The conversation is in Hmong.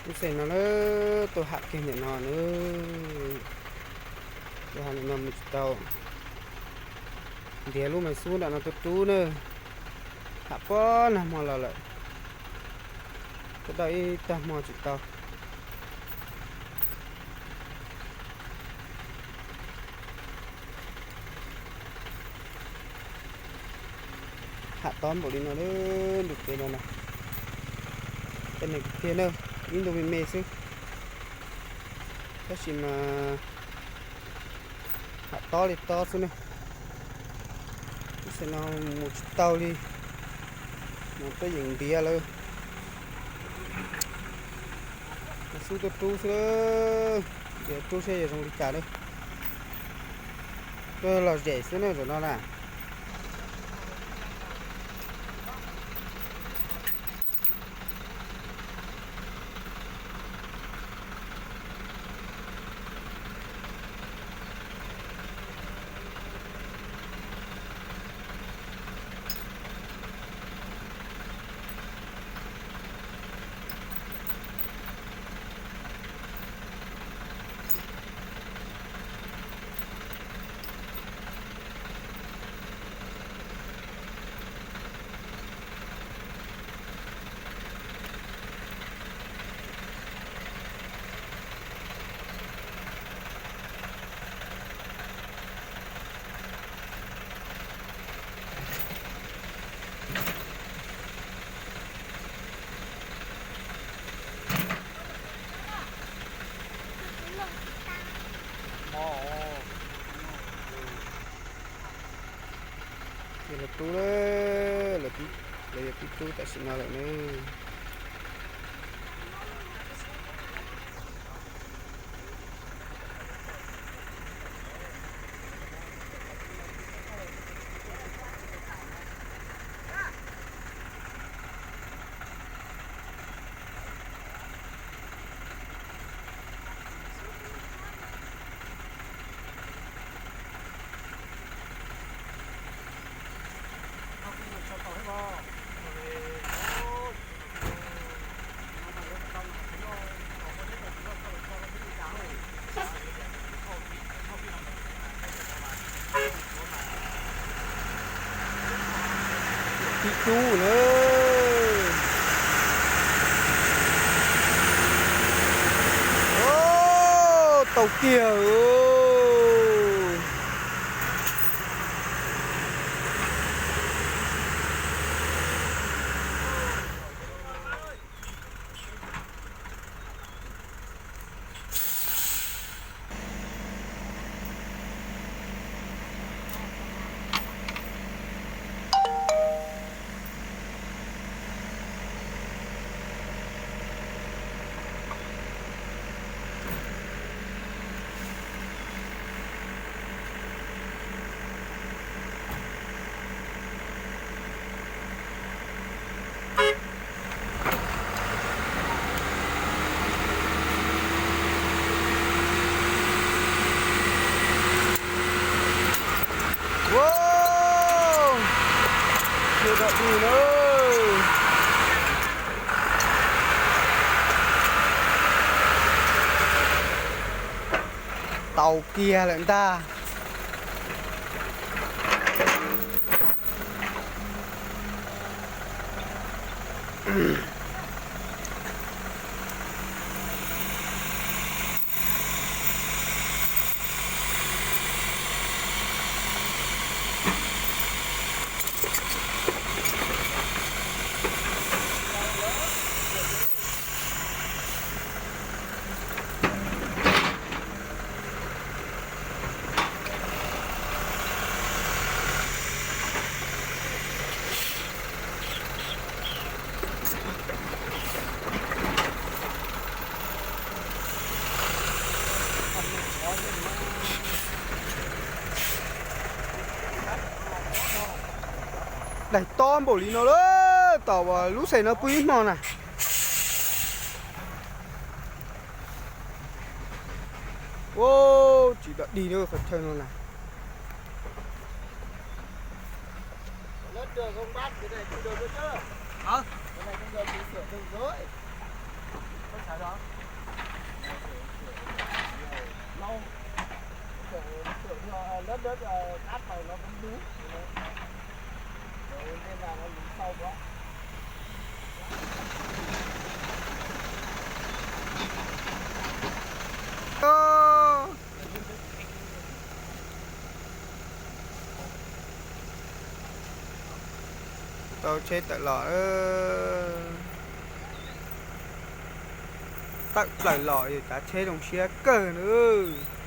Lub xeem no na, tuaj ham kiag ntawm no na, tuaj ham ntawm no mus tsis tau. Ntiav lub mais xub nram no tuaj rub na, ham puag nag hmo los lawm, tuaj daj ib tag hmo tsis tau. Ham tob npaum li no lawm, ntu kev no na, tej neeg kwv tij na, ib ntu me me xwb, tab sis mas ham tob li tob xwb na. Lub xeem no mus tsis tau li, mus twb yeem ntiav lawm. Mus xub tuaj rub xwb, yuav rub saib yuav zoo li cas lawm. Tuaj lom zem xwb na zaum no na. Ces lawv tub lawm, lawv yuav pib tub tam sim no lawm na. Tib tub na. Tau kiag. Tau kiag lawm ntag. Daig tob npaum li no lawm, tom uas lub xeem no pw ib hmo na. Ua, tsis dog dig na qhov chaw no na. Tau tsheb tawm los, tawm plaws los yog cav tsheb zoo siab kawg nawb.